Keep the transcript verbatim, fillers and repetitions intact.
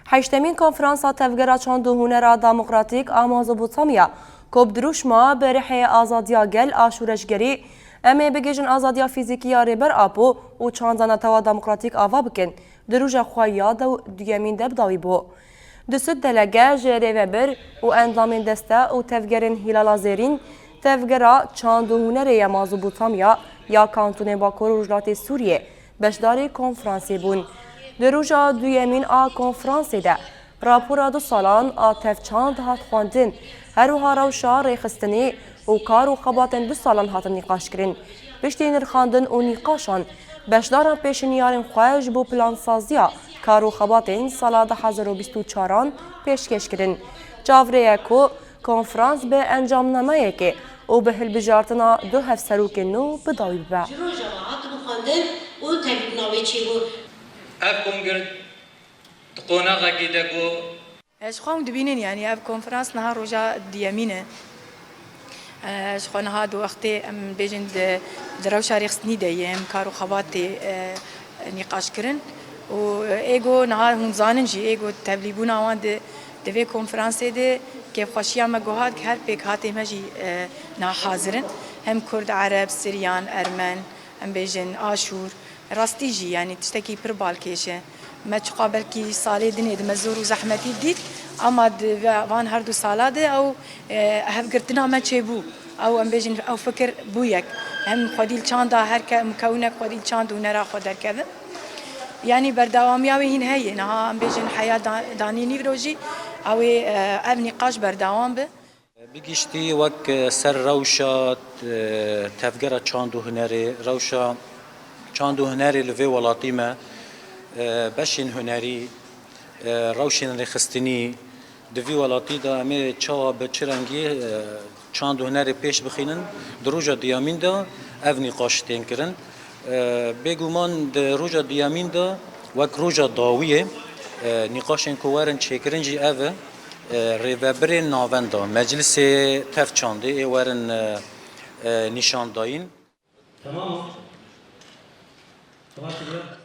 Heştemîn Konferansa Tevgera Çand û Hunera Demokratîk a Mezopotamiya, ku bi dirûşma Bi rihê azadiya gel a şoreşgerî, em ê bigihîjin azadiya fîzîkî ya Rêber Apo û çanda netewa demokratîk ava bikin, di roja xwe ya dew-, duyemîn de bi dawî bû. Du sed delege ji rêvebir û endamên deste û tevgerên Hîlala Zêrîn, Tevgera Çand û Hunerê ya Mezopotamiya ya Kantonên Bakur û Rojhilatê Sûriyê, beşdarî konferansê bûn. Di roja duyemîn a konferansê de rapora du salan a tevçand hat xwendin, her wiha rewşa rêxistinê û kar û xebatên du salan hatin nîqaşkirin. Piştî nirxandin û nîqaşan, beşdaran pêşniyarên xwe ji bo plansaziya kar û xebatên sala du hezar û bîst û çaran pêşkêş kirin. Çavrê ye ku konferans bi encamnameyekê û bi hilbijartina du hevserokên nû bi dawî bibe. Ji roja me hatibû xwendin û tevlîbûna wê çêbû. Ev kongir di qonaxekê de ku Ez ji xwe hûn dibînin, yanî ev konferans niha roja duyemîn e. E, ji xwe niha di wextê em bêjin di, di rewşa rêxistinî de ye, em kar û xebatê, e, nîqaş kirin. Û, e, ê go niha hûn zanin jî, ê go tevlîbûna wan di, di vê konferansê de kêfxweşiya me guhat, her pêkhatê me jî, e, niha hazir in. Hem Kurd, Ereb, Siryan, Ermen, em bêjin Aşûr, rastî jî, yanî tiştekî pir balkêş e. Me çiqa belkî salê dinê de me zor û zehmetî dît, ama di ve-, van her du sala de ew, e, hevgirtina me çêbû. Ew, em bêjin, ew fikir bû yek. Hem xwedî li çanda her ke-, mikewinek xwedî li çand û hunera xwe derkevin. Yanî berdewamiya wê hîn heye. Niha em bêjin heya da-, danî nîvro jî ew ê, e, ev nîqaş berdewam be. Bi giştî wek ser rewşa, e, tevgera çand û hunerê, rewşa çand û hunerê li vê welatî me, e, beşên hunerî, e, rewşên rêxistinî di vî welatî de em ê çawa bi çi rengî, e, çand û hunerê pêş bixînin, di roja duyemîn de ev nîqaş tên kirin. E, bêguman di roja duyemîn de wek roja dawiyê, e, nîqaşên ku werin çêkirin jî ev e, e, rêvebirên navenda meclisê tevçandê ê werin, e, e, nîşandayîn. Tamam mı? Tamam şimdi.